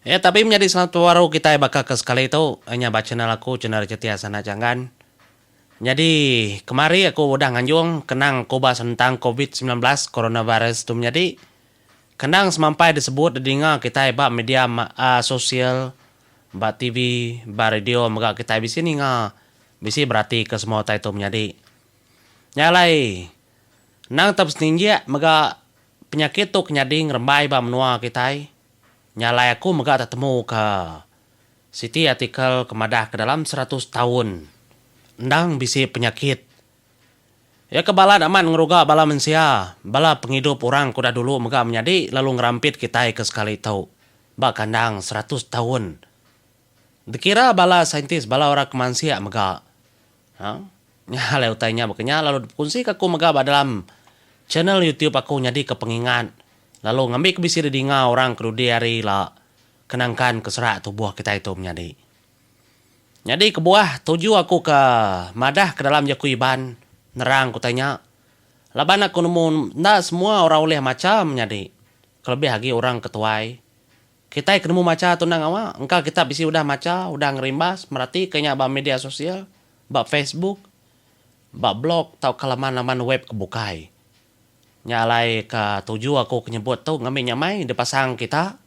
Ya tapi menyadi selamat baru kitai baka ke sekali tu nya ba channel aku channel Cetia Sana Janggan. Nyadi kemari aku udah nganjung kenang aku ba senentang covid 19 coronavirus tu menyadi kenang semampai disebut didinga kitai ba media sosial ba TV ba radio mega kitai bisi ninga bisi berati ke semua utai tu menyadi. Nya alai endang tau beseninjik mega penyakit tu ke nyadi ngerembai ba menua kitai. Nya alai aku mega tetemuka siti artikel ke madahka dalam 100 taun endang bisi penyakit iya ke balat amat ngeruga bala mensia, bala pengidup orang ke udah dulu mega menyadi lalu ngerampit kitai ke sekali tu ba kandang 100 taun. Dikira bala saintis bala orang ke mansik mega. Ha. Nya alai utai nya baka nya lalu dipekunsika aku mega ba dalam channel YouTube aku nyadika pengingat lalu ngambika bisi didinga orang ke dudi hari ila ke nangkan ke serak tubuh kitai tu menyadi. Nyadi kebuah tuju aku ke madah ke dalam jaku Iban nerang ke utai nya laban aku nemu enda semua orang ulih macha menyadi kelebih agi orang ke tuai. Kitai ke nemu macha tu endang awa engka kita bisi udah macha udah ngerimbas meratika nya ba media sosial. Ba Facebook, ba blog tauka laman-laman web ke bukai. Nya alai ke tuju aku ke nyebut tu ngambi nyamai dipasang kita,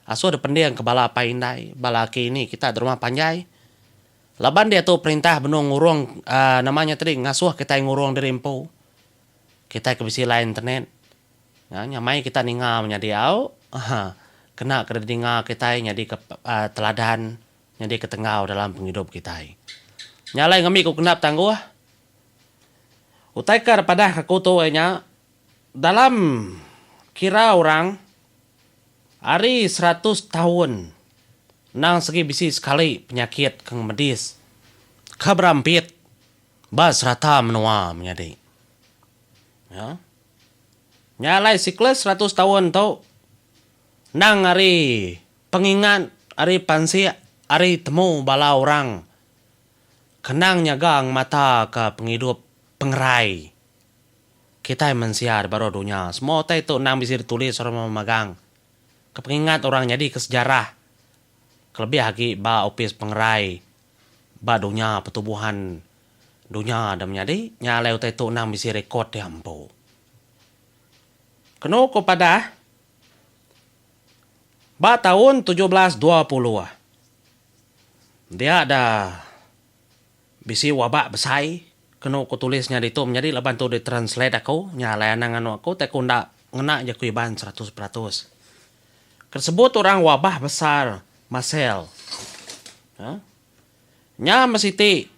asuh dipending ke bala apai indai, bala aki ini kita di rumah panjai. Laban diatu perintah benung ngurung uhh nama nya tadi ngasuh kitai ngurung diri empu. Kitai ke bisi line internet. Nyamai kita ninga menyadi au uhh kena ke didinga kitai nyadi ke uhh teladan. Nyadi ke tenggau dalam pengidup kitai. Nya alai ngambi ku kendap tangguh. Utai ke padah aku tu iya nya dalam kira orang ari 100 taun endang segi bisi sekali penyakit ke ngemedis ke berampit ba serata menua menyadi. Ya. Nya alai siklus 100 taun tu endang ari Pengingat ari pansik ari temu bala orang ke endang nyaga ngemataka pengidup pengerai kitai mensia di baruh dunya. Semua utai tu endang bisi ditulis orang memagang ke pengingat orang nyadika sejarah kelebih agi ba opis pengerai ba dunya pertubuhan dunya da menyadi nya alai utai tu endang bisi rekod iya empu. Kenu ku padah. Ba taun 1720, dia da bisi wabak besai kenu ku tulis nya ditu menyadi laban tu ditranslate aku nya alai anang nganu aku tai aku enda ngena jaku Iban 100%. Ke sebut orang wabah besar Marcel. Nya meh siti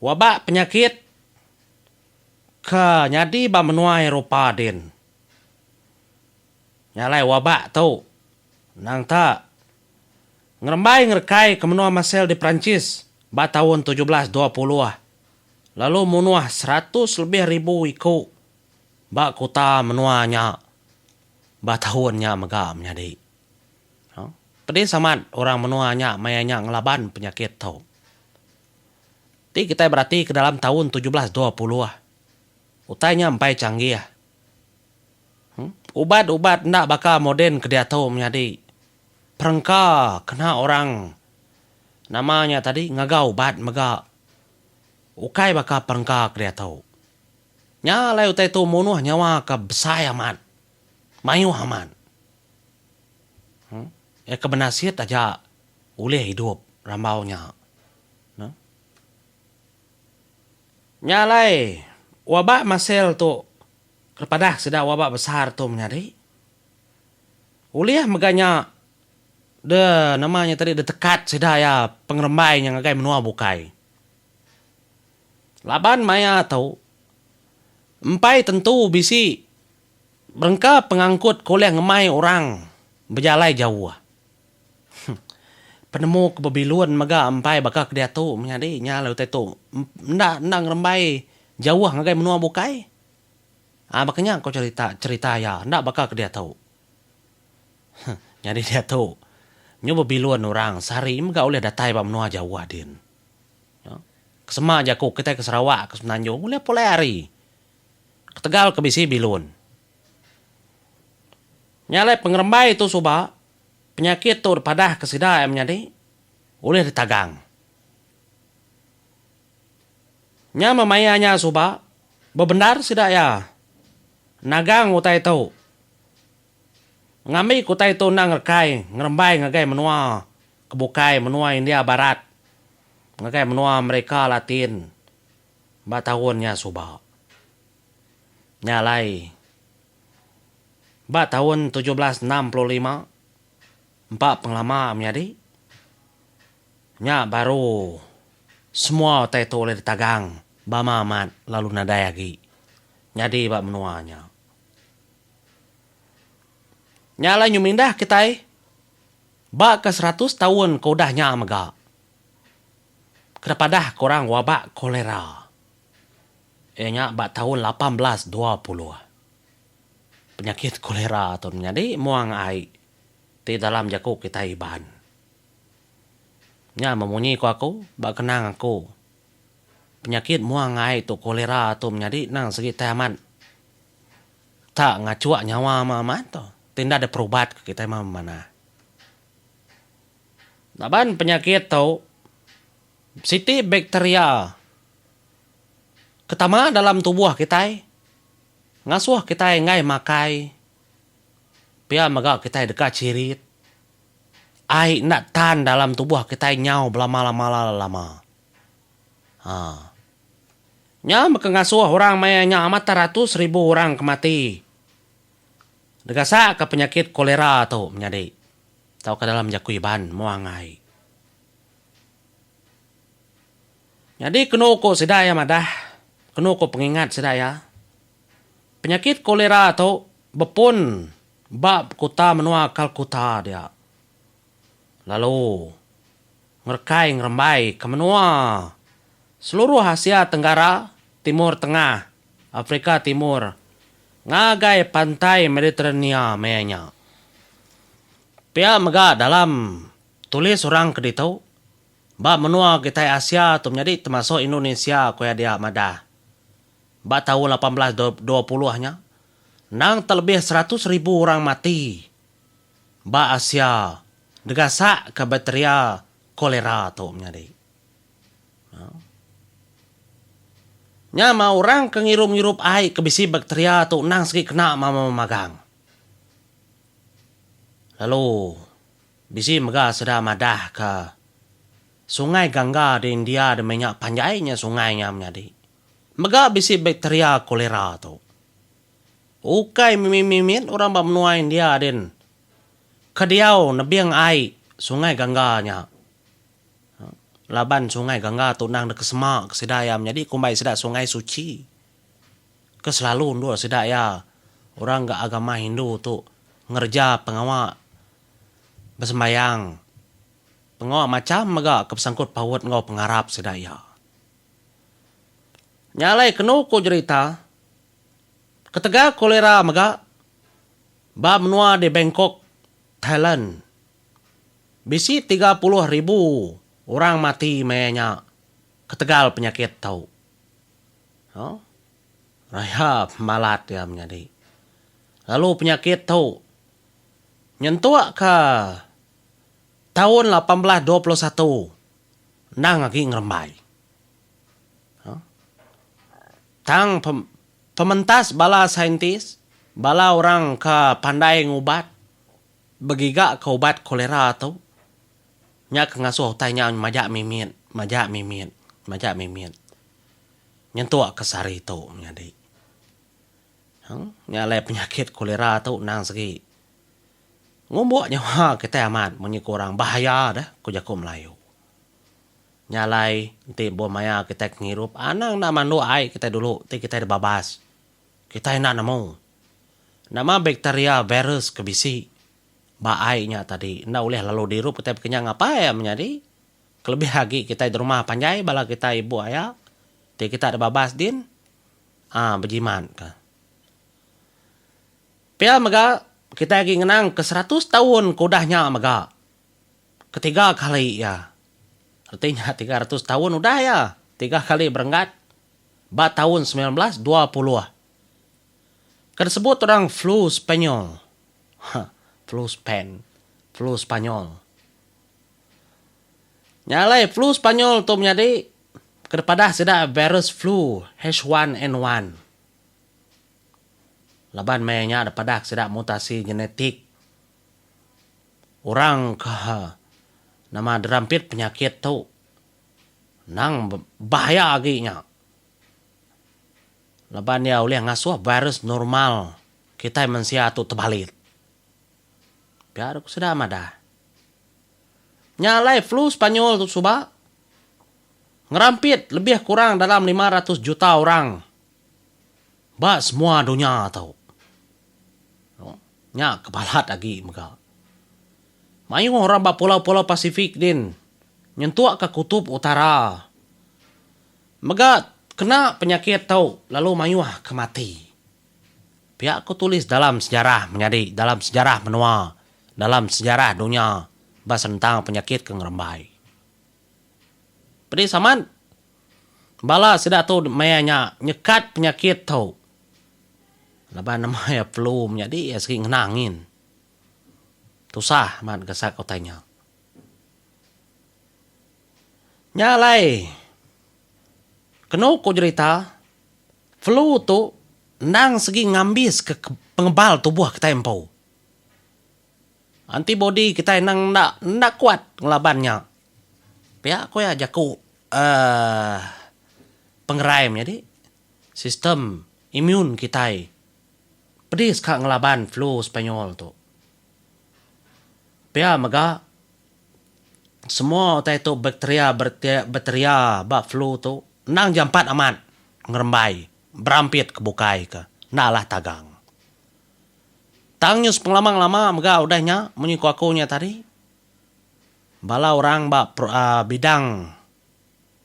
wabak penyakit ke nyadi ba menua Eropah din. Nya alai wabak tu endang ta ngerembai ngerekai ke menua Marseille di Perancis ba taun 1720 lalu munuh 100 lebih ribu iku ba kuta menua nya ba taun nya mega menyadi. Pedis amat orang menua nya maya nya ngelaban penyakit tu. Ti kitai berati ke dalam taun 1720 utai nya empai canggih. Ubat-ubat enda baka moden ke diatu menyadi perengka kena orang nama nya tadi ngaga ubat mega ukai baka perengka ke diatu. Nya alai utai tu munuh nyawa ke besai amat, mayuh amat. Iya ke benasit aja ulih idup rambau nya. Nya alai wabak Marcel tu Ke padah sida wabak besar tu menyadi. Ulih mega nya de nama nya tadi ditekat sida iya pengerembai nya ngagai menua bukai. Laban maya tu empai tentu bisi berengka pengangkut ke ulih ngemai orang bejalai jauh. Penemu ke bebilun mega empai baka ke diatu menyadi nya alai utai tu enda enda ngerembai jauh ngagai menua bukai. Aa baka nya ko cherita cherita iya enda baka ke diatu. Huh nyadi diatu nyu bebilun orang sehari mega ulih datai ba menua jauh din. Ke sema jaku kitai ke Sarawak ke Semenanjung ulih pulai hari ketegal ke bisi bilun. Nya alai pengerembai tu suba. Penyakit tu dipadahka sida iya menyadi ulih ditagang. Nya meh maya nya suba bebendar sida iya nagang utai tu. Ngambika utai tu enda ngerekai ngerembai ngagai menua ke bukai menua India Barat ngagai menua Amerika Latin ba taun nya suba. Nya alai ba taun 1765 empa pengelama menyadi nya baru semua utai tu ulih ditagang ba amat lalu nadai agi nyadi ba menua nya. Nya alai nyu mindah kitai ba ke seratus taun ke udah nya mega kena padah ke orang wabak kolera iya nya ba taun 1820. Penyakit kolera tu menyadi muang ai ti dalam jaku kitai Iban. Nya memunyi ku aku ba kenang aku. Penyakit muang ai tu kolera tu menyadi nang segi tai amat tak ngachuk nyawa amat amat tu ti enda deh perubat ke kitai meh manah. Laban penyakit tu siti bakteria ke tama dalam tubuh kitai ngasuh kitai enggai makai pia mega kitai deka chirit ai enda tan dalam tubuh kitai nyau belama-lama lama. Ha. Nya meh ke ngasuh orang maya nya amat ratus ribu orang ke mati degasaka penyakit kolera tu menyadi tauka dalam jaku Iban muang ai. Nyadi kenu ku sida iya madah, kenu ku pengingat sida iya, penyakit kolera tu bepun ba kuta menua Kalkuta dia lalu ngerekai ngerembai ke menua seluruh Asia Tenggara, Timur Tengah, Afrika Timur ngagai pantai Mediterania maya nya. Pia mega dalam tulis orang ke ditu, ba menua kitai Asia tu menyadi temasuk Indonesia ku iya dia madah ba taun 1820 nya endang telebih 100,000 orang mati ba Asia Degasakka bakteria kolera tu menyadi. Nya mah orang ke ngirup-ngirup ai ke bisi bakteria tu endang sigi kena memagang. Lalu bisi mega sida madahka Sungai Gangga di India demi nya panjai nya sungai nya menyadi. Mega bisi bakteria kolera tu. Ukai mimit-mimit orang ba menua India din ke diau nebing ai Sungai Gangga nya. Laban Sungai Gangga tu endang deka sema ke sida iya menyadi kumbai sida Sungai Suci ke selalu endur sida iya orang ga agama Hindu tu ngereja pengawa besembayang pengawa macham mega ke besangkut paut enggau pengarap sida iya. Nya alai kenu ku jerita ketegal kolera mega Ba menua di Bangkok, Thailand, bisi 30,000 orang mati maya nya ketegal penyakit tu. Raya malat iya menyadi. Lalu penyakit tu nyentukka taun 1821 endang agi ngerembai. Tang Pementas bala saintis, bala orang ke pandai ngubat, begigaka ubat kolera tu, nya ke ngasuh utai nya majak mimit, majak mimit, majak mimit nyentuk ke sehari tu menyadi. Nya alai penyakit kolera tu endang segi ngumbuk nyawa kitai amat munyi ku orang bahaya deh ku jaku Melayu. Nya alai, enti embuh maya kitai ke ngirup, anang enda manduk ai kitai dulu ti kitai dibabas. Kitai enda nemu. Nama bakteria virus ke bisi ba ai nya tadi enda ulih lalu dirup kitai bekenyang apai iya menyadi. Kelebih agi kitai derumah panjai bala kitai ibu aya ti kita dibabas din aaa bejimat ka. Pia mega kitai agi ngenang ke 100 taun ke udah nya mega. Ketiga kali iya. Reti nya 300 taun udah iya tiga kali berenggat ba taun 1920. Ke disebut orang flu Spanyol. Ha, flu Spain. Flu Sepanyol. Nya alai flu Sepanyol tu menyadi ke dipadah sida virus flu H1N1. Laban maya nya dipadah sida mutasi genetik orang ke nama derampit penyakit tu endang bahaya agi nya. Laban iya ulih ngasuh virus normal kitai mensia tu tebalit. Pia ku sida madah. Nya alai flu Sepanyol tu suba ngerampit lebih kurang dalam 500 juta orang ba semua dunya tu. Nya ke balat agi mega. Mayuh orang ba pulau-pulau Pasifik din nyentukka Kutub Utara mega kena penyakit tu lalu mayuh ke mati. Pia ku tulis dalam sejarah menyadi dalam sejarah menua dalam sejarah dunya ba senentang penyakit ke ngerembai. Pedis amat bala sida tu maya nya nyekat penyakit tu laban nama iya flu menyadi iya sigi ngena angin. Tusah amat gasak utai nya. Nya alai kenu ku jerita flu tu endang sigi ngambis ke pengebal tubuh kitai empu. Antibodi kitai endang enda enda kuat ngelaban nya. Pia ku iya jaku uhh pengerai menyadi sistem imun kitai pedis ka ngelaban flu sepanyol tu. Pia mega semua utai tu bakteria bakteria ba flu tu endang jampat amat ngerembai berampit ke bukai ke enda alah tagang. Tang nyu sepengelama-ngelama mega udah nya munyi ku aku nya tadi bala orang ba bidang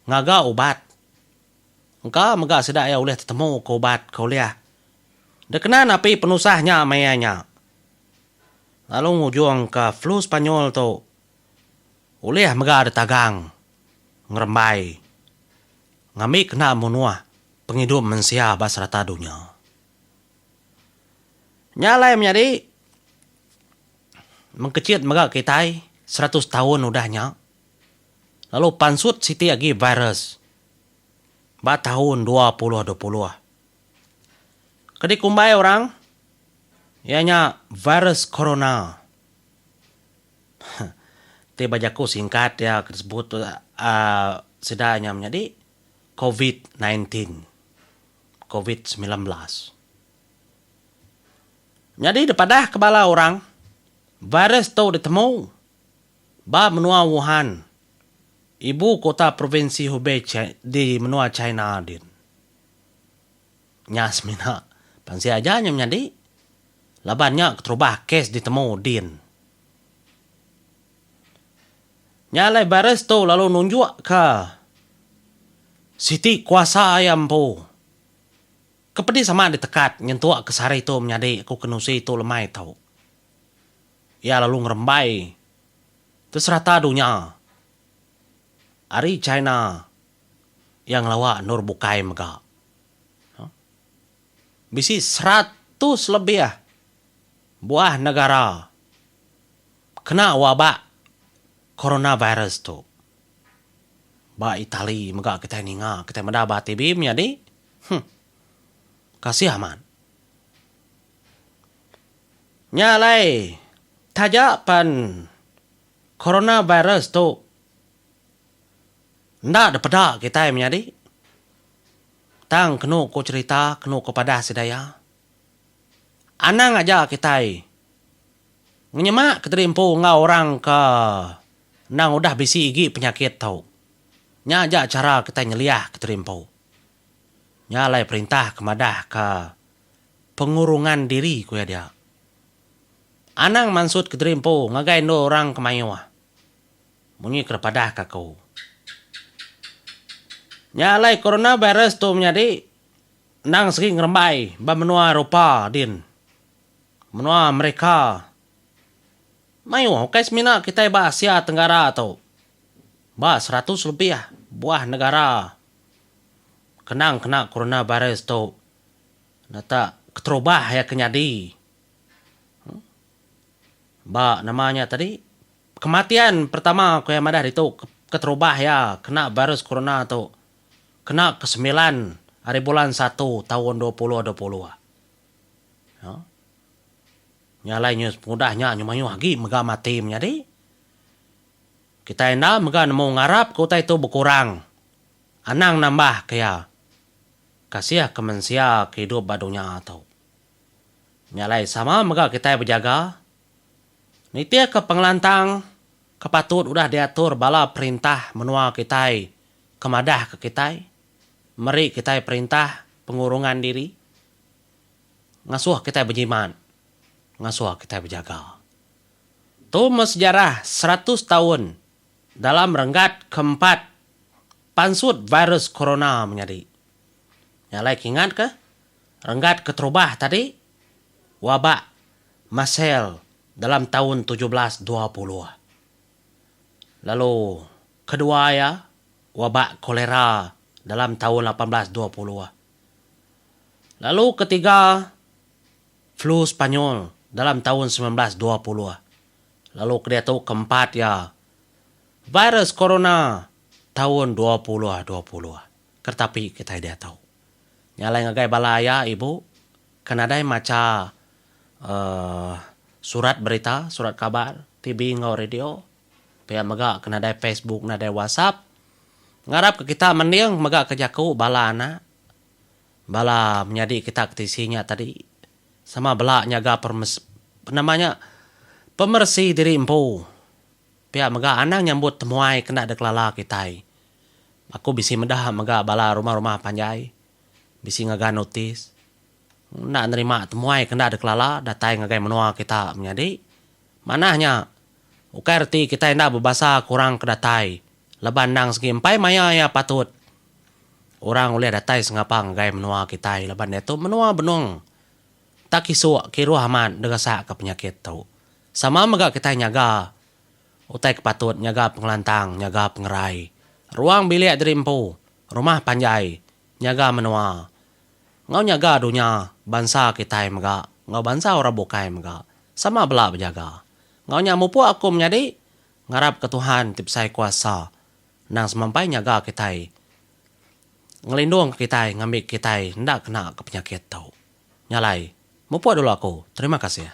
ngaga ubat engka mega sida iya ulih tetemu ke ubat ke ulih dikena napi penusah nya maya nya lalu ngujungka flu sepanyol tu ulih mega ditagang ngerembai ngambi kena munuh pengidup mensia ba serata dunya. Nya alai menyadi mengkechit mega kitai 100 taun udah nya lalu pansut siti agi virus ba taun 2020 ke dikumbai orang iya nya virus corona. Ti ba jaku singkat iya ke disebut uhh sida nya menyadi covid 19, covid 19. Nyadi dipadah ke bala orang, virus tu ditemu ba menua Wuhan, ibu kota provinsi Hubei di menua China din. Nya semina pansik aja nya menyadi laban nya keterubah kes ditemu din. Nya alai virus tu lalu nunjukka siti kuasa iya empu. Ke pedis amat ditekat nyentuk ke sehari tu menyadi aku ke nusi tu lemai tu. Iya lalu ngerembai ke serata dunya. Ari China iya ngelawa endur bukai mega. Bisi 100 lebih buah negara kena wabak coronavirus tu. Ba Itali mega kitai ninga kitai meda ba TV menyadi. Huh. Kasih amat. Nya alai, taja pen coronavirus tu enda dipeda kitai menyadi, tang kenu ku cherita, kenu ku padah sida iya, anang aja kitai ngenyema kediri empu enggau orang ke endang udah bisi igi penyakit tu. Nya aja chara kitai nyeliah kediri empu. Nya alai perintah ke madahka pengurungan diri ku iya dia. Anang mansut kediri empu ngagai endur orang ke mayuh. Munyi ke dipadahka aku. Nya alai coronavirus tu menyadi endang sigi ngerembai ba menua Eropah din. Menua Amerika. Mayuh ukai semina kitai ba Asia Tenggara tu. Ba 100 lebih buah negara. Kenang kena coronavirus tu neta keterubah iya ke nyadi. Ba nama nya tadi, kematian pertama ku iya madah ditu keterubah iya kena virus corona tu kena ke semilan ari bulan satu taun 2020. Ya. Nya alai nyu pengudah nya nyu mayuh agi mega mati menyadi. Kitai enda mega nemu ngarap ke utai tu bekurang. Anang nambah ke iya. Kasih ke mensia ke idup ba dunya tu. Nya alai sama mega kitai bejaga nitihka pengelantang ke patut udah diatur bala perintah menua kitai ke madahka kitai meri kitai perintah pengurungan diri ngasuh kitai bejimat ngasuh kitai bejaga. Tu meh sejarah 100 taun dalam renggat keempat pansut virus corona menyadi. Nya alai kingatka Renggat keterubah tadi, wabak Marcel dalam taun 1720. Lalu kedua iya, wabak kolera dalam taun 1820. Lalu ketiga, flu Sepanyol dalam taun 1920. Lalu kediatu keempat iya, virus corona taun 2020. Keretapi kitai diatu. Nya alai ngagai bala aya ibu ke nadai macha uhh surat berita, surat kabar, TV enggau radio pia mega ke nadai Facebook nadai WhatsApp ngarap ke kita mending mega ke jaku bala anak bala menyadi kita ke tisi nya tadi sama bela nyaga permes nama nya pemeresi diri empu. Pia mega anang nyambut temuai kena dikelala kitai. Aku bisi meda mega bala rumah-rumah panjai bisi ngaga notis enda nerima temuai kenda dikelala datai ngagai menua kita menyadi. Manah nya ukai reti kitai enda bebasa ke orang ke datai laban endang segi empai maya iya patut orang ulih datai sengapa ngagai menua kitai laban diatu menua benung tak kisuk kiruh amat deresak ke penyakit tu. Sama mega kitai nyaga utai ke patut nyaga pengelantang, nyaga pengerai ruang bilik diri empu, rumah panjai, nyaga menua enggau nyaga dunya bansa kitai mega enggau bansa orang bukai mega sama bela bejaga. Enggau nya mupuk aku menyadi ngarapka Tuhan ti besai kuasa endang semampai nyaga kitai ngelindungka kitai ngambi kitai enda kena ke penyakit tu. Nya alai mupuk dulu aku. Terima kasih.